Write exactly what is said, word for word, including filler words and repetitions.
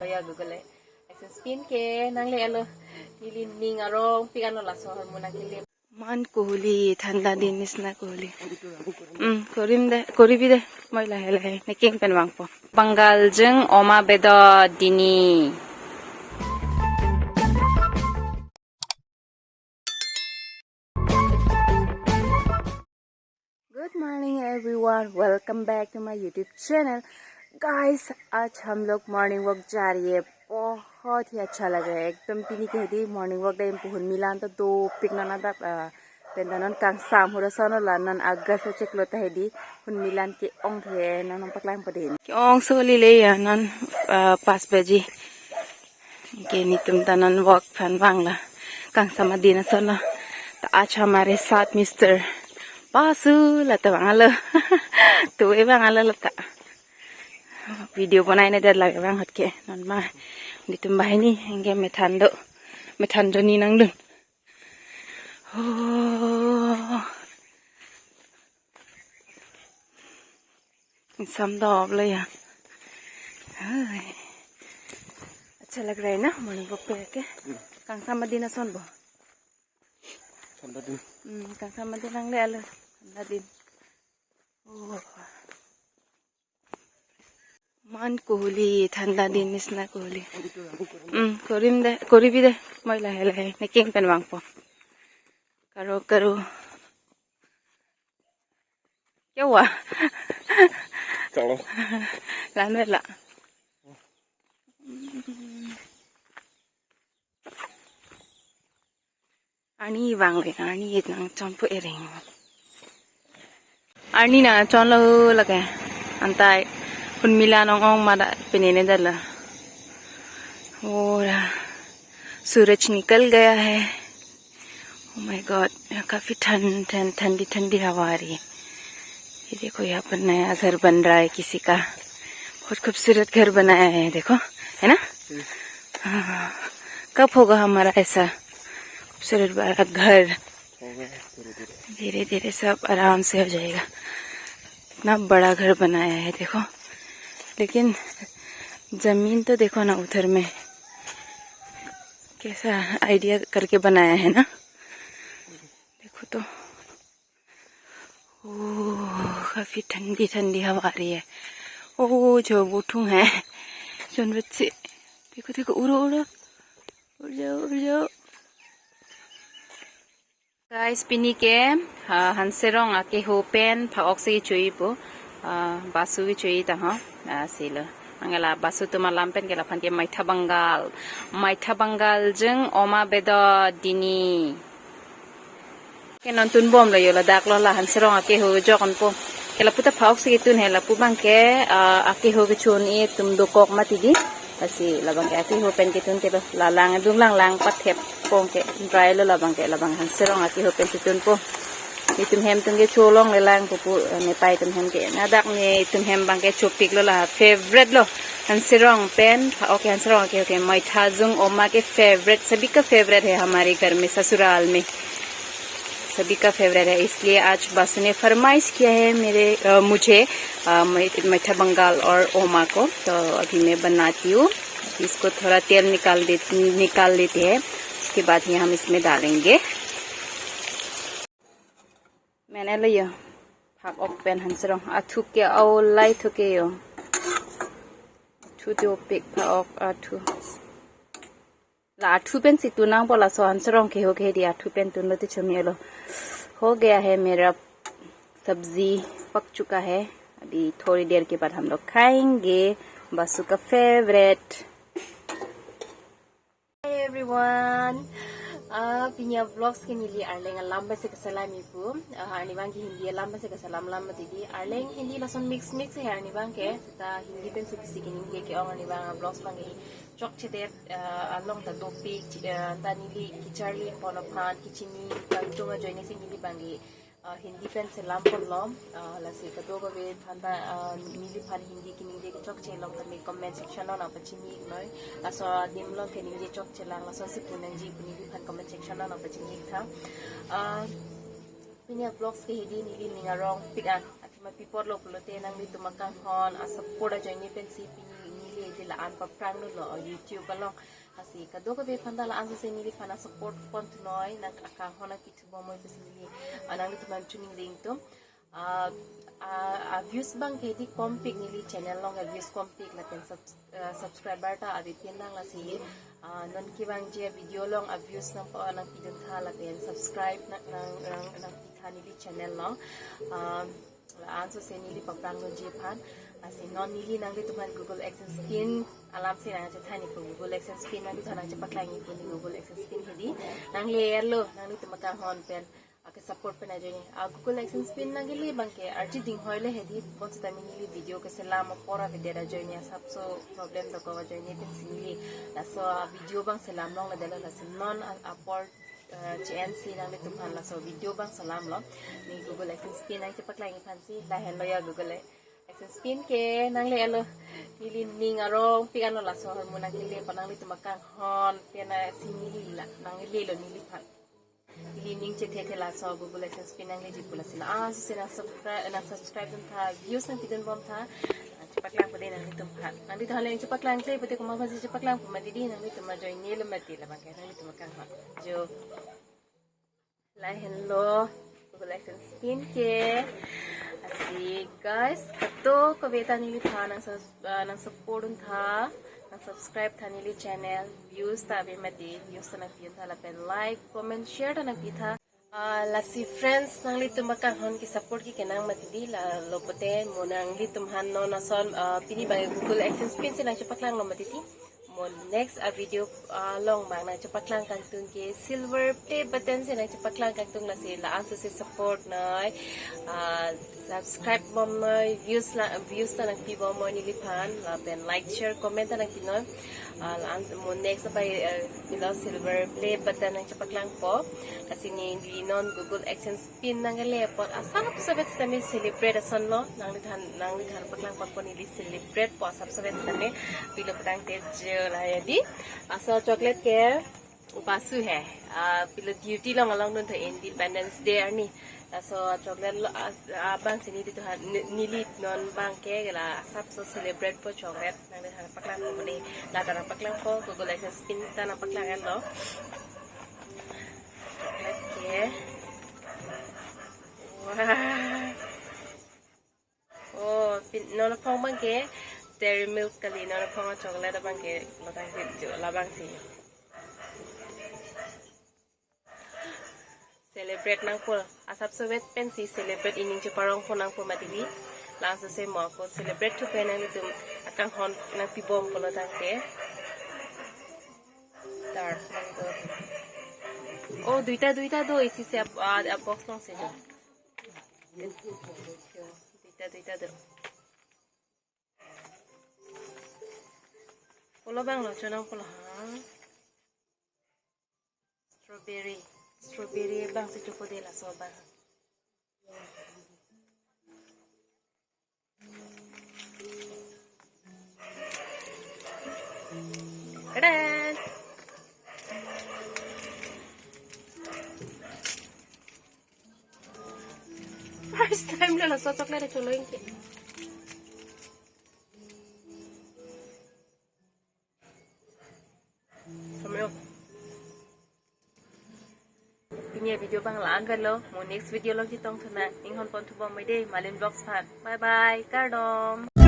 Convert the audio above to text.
Ya Google le. Action screen ke nangle-alo. Neli ning arongpik anlo laso ahormu nangkelim. ইমান কুঁৱলী, ঠাণ্ডা দিন নিচিনা কুঁৱলী। উম, কৰিম দে, কৰিবি দে। মই লাহে লাহে নেকিং pen vangpo. Bengal jeng oma bedo dini. Good morning everyone, welcome back to my YouTube channel. Guys, आज हम लोग मॉर्निंग वॉक जा रही है। बहुत ही अच्छा लग रहा है एकदम। Pini ke hedi morning walk dam pu, hurmilan ta dopik, non adap, ah, pen ta non kangsam hura sono la, non August chiklo ta hedi hurmilan ke-ong the, non paklang padin. Ke-ong soli le ya non, ah, pas baji. Ke netum ta non walk aphan vanglo. Kangsam adin ason lo. Ta aaj hamare saath Mister Basu la ta vanglo. Tu e vanglo la ta. Video banai ne det lage vang hot ke. Non ma netum banghini anke methan do. Methan do ni nangdun. Oh. Kangsam doplo ya. Hai. Acha lag raha hai na morning walk pe ke? Hmm. Kangsam adin ason bo. Thanda din. Hmm, kangsam adin nangle-alo. Thanda din. Oh. ইমান কুঁৱলী, ঠাণ্ডা দিন নিচিনা কুঁৱলী। উম, কৰিম দে, কৰিবি দে। মই লাহে লাহে নেকিং pen vangpo. Karo karo. Kya hua? Chalo. Lan vela. Arni vanglo, arni nangchonpo ereng. Arni nangchonlo lake. Antai hurmilan ong-ong ma da pine ne dala. Oh, सूरज निकल गया है। Oh my God, यहाँ काफी ठंड, ठंड, ठंडी ठंडी हवा आ रही है। ये देखो, यहाँ पर नया घर बन रहा है किसी का। बहुत खूबसूरत घर बनाया है, देखो, है ना? हाँ, कब होगा हमारा ऐसा खूबसूरत बड़ा घर? होगा, धीरे धीरे। धीरे धीरे सब आराम से हो जाएगा। इतना बड़ा घर बनाया है, देखो। लेकिन जमीन तो देखो ना, उधर में कैसा आइडिया करके बनाया है ना। देखो तो, ओह, काफी ठंडी ठंडी हवा आ रही है। ओह, जो बोटुंग है, जोन बच्चे, देखो, देखो, उड़ो, उड़ो, उड़ जाओ, उड़ जाओ। Guys, pini ke, ah, Hanserong akeho pen phak-ok si kechoipo, ah, Basu kechoi tangho, ah, silo. Anke la Basu atum alam pen ke laphan ke maitha Bengal. Maitha Bengal jeng oma bedo dini. Ke non tunbomlo yo, ladak lo la Hanserong akeho jok-onpo. Ke lapu ta phak-ok si ketun he, lapu abang ke, ah, akeho kecho-un-e atum dokok mati di. Lasi labang ke akeho pen ketun ke lo, la lang adung lang lang pathep pong ke dry lo labang ke, labang Hanserong akeho pen si tunpo. Netum hem atum ke cholongle lang pupu, eh, nepei atum hem ke. Ladak netum hem abang ke chopiklo, la favorite lo. Hanserong pen, okay, Hanserong akeho ke maitha jeng oma ke favorite, सभी का favorite है हमारे घर में, ससुराल में। सभी का फेवरेट है, इसलिए आज बासु ने फरमाइश किया है मेरे, अ, मुझे, अ, मै-, मीठा बंगाल और ओमा को। तो अभी मैं बनाती हूँ, इसको थोड़ा तेल निकाल दे, निकाल लेते हैं, उसके बाद ही हम इसमें डालेंगे। मैंने लिया phak-ok pen Hanserong, athu ke aulai thu ke yo, thu dopik phak-ok athu. La athu pen si tun nangpo, laso Hanserong akeho ke di athu pen tunlo ti chomilo. हो गया है मेरा सब्जी, पक चुका है। अभी थोड़ी देर के बाद हम लोग खाएंगे। बासु का favourite. Hi everyone. Ah, pini avlogs ke neli Arleng alam pen si keselam ipu. Ah, arnivang ke Hindi alam pen si keselam lam mati di. Arleng Hindi lason mix mix he arnivang ke. Seta Hindi pen si bisi ke Hindi ke-ong arnivang avlogs abang ke chokchedet, ah, along ta dopik, chi-, ah, ta neli kacharli pon aphan, kachini kangtung ajoine si neli abang ke, ah, Hindi pen si lam ponlo, ah, lasi kadokave aphan ta, ah, neliphan Hindi kaningje kechokche along ta neli comment section along nangpachini noi. Laso adim along ke ningje chokche lang, laso si pu nangji pu neliphan comment section along nangpachini tha. Ah, pini avlogs ke hedi neli ning arongpik an. Athema pi apotlo pulote nanglitum akanghon asupport ajoine pen si pini neli ede la-an paprang lo YouTube along. Lasi kadokave aphan ta la-an sose neliphan nang support ponthu noi, nang akanghon nangpithu bom noi pusi neli, ah, nanglitum aphan choningri ingtung. Ah, ah, ah, views abangke hedi kompik, neli channel along views kompik lapen subs-, ah, subscriber ta avepin lang. Lasi, ah, non kevangji video along views nangpa-, nangpiduntha lapen subscribe nang, nang, nang, nangpitha neli channel along. Ah, la-an sose neli paprang nangji aphan. Lasi non neli nanglitum aphan Google AdSense pin alamsi nangchethan ikpo, Google AdSense pin nanglitum aphan nangchepaklang ikpo, ne Google AdSense pin hedi. Nangle-etlo, nanglitum akanghon pen ake support pen ajoine. Ah, Google AdSense pin nangkele abangke arje ding hoile hedi, bonsitame neli video keselam apor avedet ajoine asapso problem dokok ajoine pensi neli laso, ah, video abang selam longledetlo. Lasi non, ah, apor, ah, che-ensi nanglitum aphan laso video abang selamlo. Ne Google AdSense pin nangchepaklang iphansi, lahenlo ya Google AdSense pin ke. Nangle-etlo, neli ning arongpik anlo laso ahormu nangkele apot, nanglitum akanghon pen asi neli la nanglelo neliphan. Neli ning chethethe laso Google AdSense pin nangleji pu. Lasi la-an sose nang subscribe, nang subscribe duntha, views nangpidun bomtha. Nangchepaklang pute nanglitum aphan. Nanglitum aphan le nangchepaklangkle pute komat aphansi chepaklang pu mati di, nanglitum ajoinelo mati labangke, nanglitum akanghon. Jo. Lahenlo Google AdSense pin ke. Lasi guys, kadokave ta neliphan nang sus-, ah, nang support duntha, nang subscribe tha neli channel, views ta ave mati, views ta nangpiduntha lapen like, comment, share ta nangpitha. Ah, lasi friends, nanglitum akanghon ke support ke kenang mati di, la lo pute mo nanglitum aphan non ason, ah, pini abang Google AdSense pin si nangchepaklanglo mati di. Mo next a video, ah, along abang nangchepaklang kangtung ke silver play button si nangchepaklang kangtung. Lasi la-an sose support noi, ah, subscribe bom noi, views la, views ta nangpi bom noi neliphan, lapen like, share, comment ta nangpi noi. Ah, la-an mo next abang, eh, pilo silver play button nangchepaklangpo. Lasi neli non Google AdSense pin nangkele apot asapso avetsitame celebrate asonlo. Nangliphan, nangliphan paklangponpo, neli celebrate po asapso avetsitame. Pilo putangte jo, la hedi. Laso chocolate ke Basu he. Ah, pilo duty along along duntha Independence Day arni. Laso chocolate lo, ah, ah, abangsi nelitum aphan, ne-, neli non abangke la asapso celebrate po chocolate. Nangliphan paklangpo, ne lata nangpaklangpo, Google AdSense pin ta nangpaklang-etlo. Chocolate ke. Wah. Oh, pin, non aphong abangke Dairy Milk kali, non aphong chocolate abangke lotang video labangsi. Celebrate nangpo, asapso avet pensi celebrate, ining cheparongpo nangpo mati di. La-an sose mo ako celebrate thu pen nanglitum akanghon nangpi bompo lotangte. Dar nangpo. Oh, duita duita do, isi se ap-, ah, ah, box alongsi jo. Duita duita do. Pulo abang lo, chonang pulo ha. Strawberry. Strawberry abangsi chopo de laso abang. Keren. First time lo laso chocolate cholo ingke. Samyo. Pini a video abang la-an avelo, mo next video along chetongthu nang, inghon ponthu bom noi de, Malin Vlogs aphan. Bye bye, kardom.